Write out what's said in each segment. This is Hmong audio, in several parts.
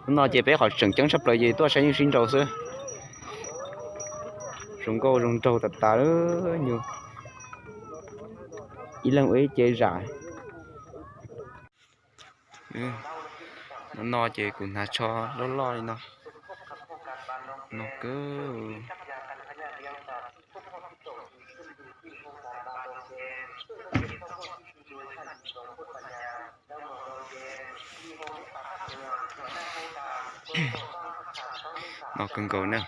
Hnub no ces peb qhov tseem ceeb tshaj plaws ces tuaj saib nyuj sib nraus xwb. Zoo nkauj zoo nraug tas tas li nyuj. Ib leeg ua ib ce zam. Hnub no ces kuv hnav tsho loj loj li no. No kawg. No kawg nkaus na.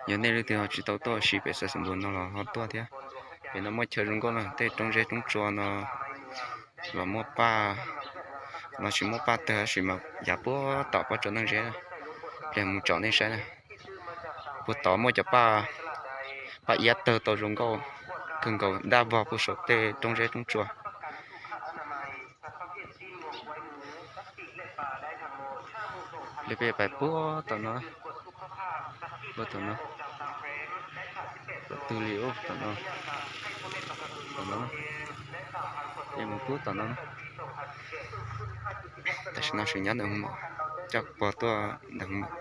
Yog nej leej twg ho tsis tau tuaj ua si pem Xav Xeem Npuas no los ho tuaj thiab. Pem no muaj chaw zoo nkauj na, tej roob zeb roob tsua no los muaj paj, no tsis muaj paj tawg tab sis mas yav puag tom pob tsuas Neej Zeb, pliag mus tsom nej saib na. Puag tod muaj cov paj, paj iab tawg tau zoo nkauj kawg nkaus dab vog puag saum tej roob zeb roob tsua. Li peb pais puag tom no, puag tom no, tom twg li, tom no, tom no, peb mus puag tom no. Tam sim no tseem nyob ntawm hoo maum, coj pog tuaj ntawm hoo maum.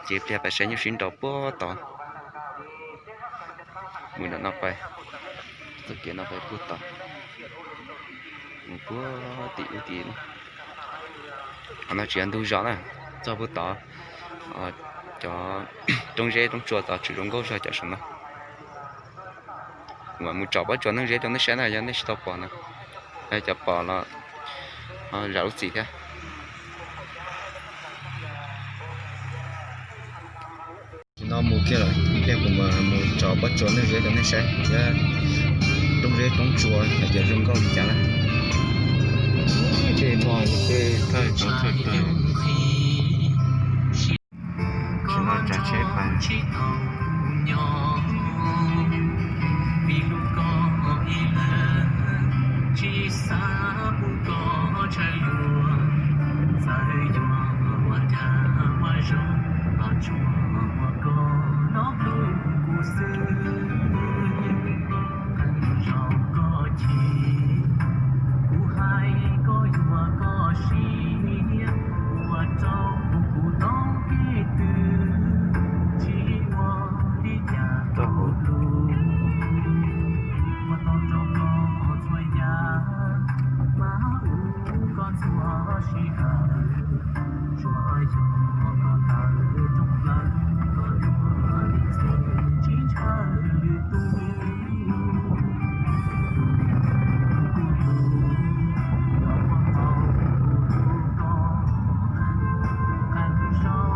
Ces pliag pais saib nyuj sib nraus puag tod. Mus nram no pais, txoj kev no pais puag tod, mus puag tim ub tim no. Qhov no tsis yog ntug zos na, txog puag tod, cov roob zeb roob tsua tod tseem zoo nkauj zog cov saum no. Kuv mam mus tsom pob tsuas Neej Zeb rau nej saib na, yog nej tsis tau pom na, cov pom los zam lub txim thiab. Nim no mus kiag lawm, ib pliag kuv mam mus tsom pob tsuas Neej Zeb rau nej saib thiab, roob zeb roob tsua hais tias zoo nkauj li cas na. Tej pog tej thawj tso thawj tawg. Tsis no tsav tsheb pais.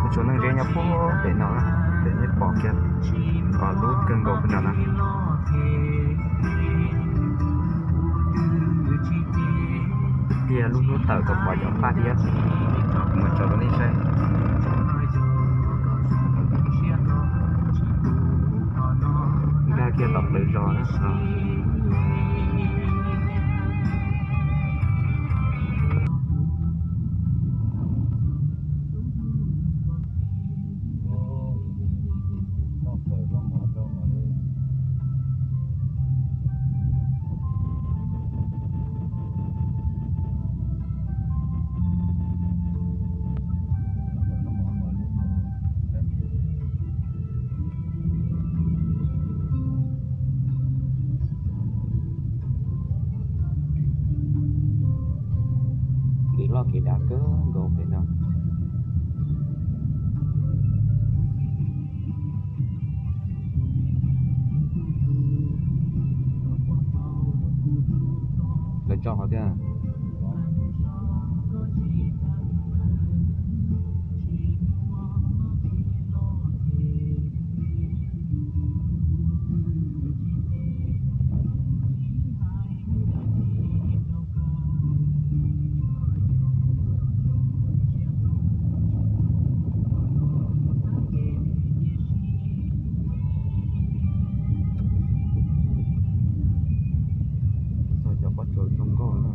Pob tsuas Neej Zeb nyob puag pem no, pem nej pom kiag, lub kawg nkaus puag nram no. Tiag lub hnub tawm tau pom cov paj iab, mus tso rau nej saib. Nkag kiag tom plawv zos na. Kev loj kev dav kawg nkaus pem no. Lawv tso qhov tiag. Txog cov pob tsuas zoo nkauj na.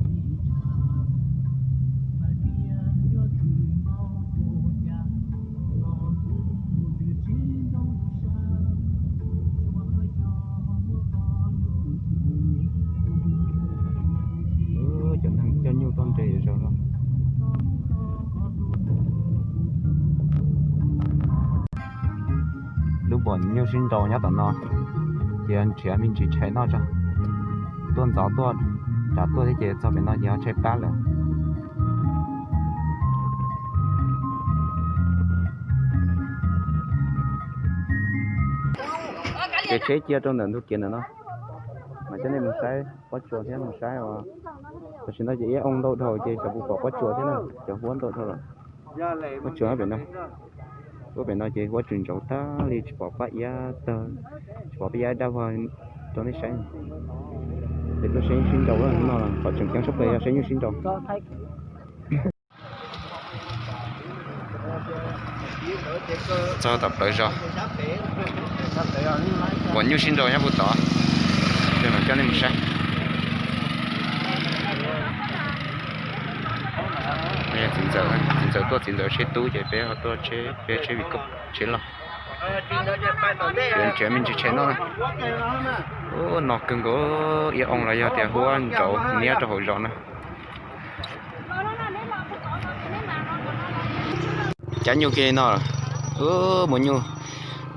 Cov neeg coj nyuj tuaj nres zog no. Lub npom nyuj sib nraus nyob tom no, ces nrhiav me ntsis tshais noj tso. Tuaj ntxov tuaj, tsam tuaj thiab ces txog pem no ces ho tshaib plab lawm. Ces tsheb cia rau ntawm ntug kev ntawm no, mas coj nej mus saib pob tsuas thiab mus saib os. Tam sim no ces iab oo ntau dhau ces tsam puas pom pob tsuas thiab na, cov huab ntau dhau lawm. Pob tsuas pem no, huab pem no ces huab tsuas ntsaus tag li tsis pom pab iab tawg, tsis pom pab iab dab vog rau nej saib. Ces tuaj saib nyuj sib nraus no, qhov tseem ceeb tshaj plaws yog saib nyuj sib nraus. Txog tom plawv zos, npom nyuj sib nraus nyob puag tod, coj nej mus saib. Txiv ntxawm, txiv ntxawm tuaj, txiv ntxawm tsheb tub ces peb ho tuaj tsheb, peb tsheb vim koj tsheb loj. Nrhiav me ntsis tshais noj na. Ub, no kawg nkaus, iab oo los yog tias huab ntsaus niab rau hauv zos na. Cav nyuj kiag li no, ub, muaj nyuj,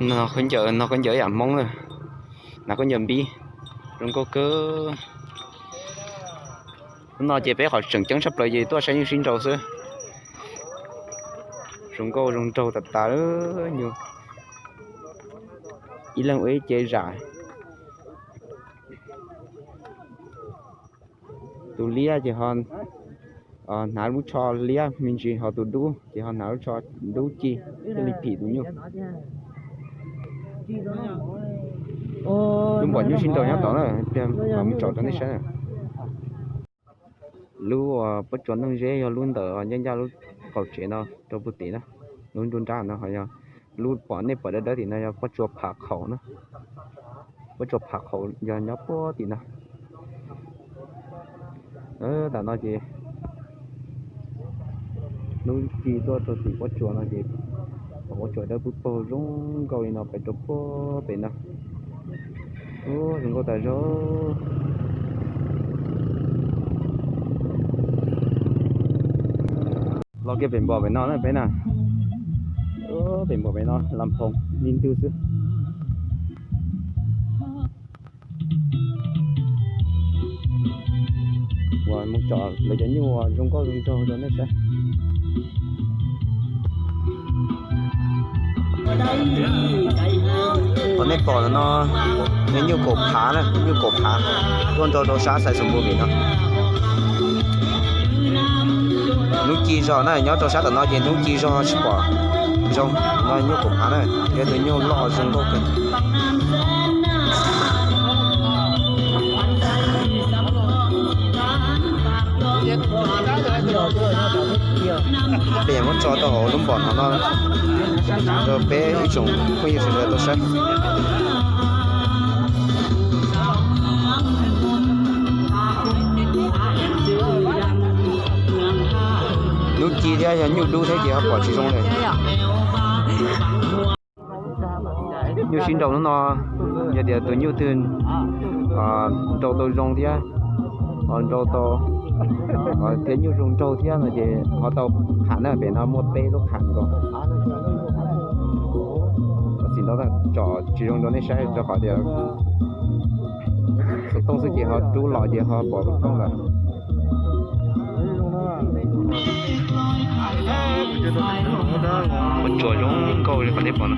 no khaub ncaws, no khaub ncaws yam Hmoob na, hnav khaub ncaws npib, zoo nkauj kawg. Hnub no ces peb qhov tseem ceeb tshaj plaws ces tuaj saib nyuj sib nraus xwb. Zoo nkauj zoo nraug tas tas nyuj. Ib leeg ua ib ce zam. Tus liab ces ho hnav lub tsho liab me ntsis, ho tus dub ces ho hnav lub tsho dub ci, thiaj li phim tus nyuj. Lub npom nyuj sib nraus nyob tod na, mus tsom rau nej saib na. Lub pob tsuas neeg zeb yog lub ntawm ncaj ncaj lub qaum tsev no rau puag tim na, lub nruab nrab no ho yog lub pom nej pom dawb dawb tim no yog pob tsuas phav qhaum na. Pob tsuas phav qhaum yog nyob puag tim no. Tam no ces hnub ci tuaj rau tim pob tsuas no ces pom pob tsuas dawb paug paug zoo nkauj li no pem rau puag pem no. Ub, zoo nkauj tas zog. Los kiag pem npom pem no na peb na. Pem npom pem no las phoos li ntwg xwb. Uas mus tsom lawv cov nyuj uas zoo nkauj zoo nraug rau nej saib. Qhov nej pom no yog nyuj kaum phav na, nyuj kaum phav tuaj nrau rau sab Xais Xoom Npus Vim no. Hnub ci zog na, nyob rau sab tom no ces hnub ci zog tsis pom zoo. No nyuj kaum phav na, yog tus nyuj loj zoo nkauj kawg. Peb yuav muab tso rau hauv lub npom no no rau peb ib tsoom phooj ywg sawv daws tau saib. Hnub ci thiab yog nyuj dub thiab ces ho pom tsis zoo li. Nyuj sib nraus hnub no, yog tias tus nyuj twg nraus tau zoo thiab, nraus tau thiab nyuj zoo nraug thiab no ces ho tau qham na, pem no muaj peb lub qham nkaus. Tam sim no tsom tsis zoo rau nej saib rau qhov tias xov tooj xwb ces ho rub los ces ho pom xov tooj lawm. Ua tsuas zoo nkauj li qhov nej pom no.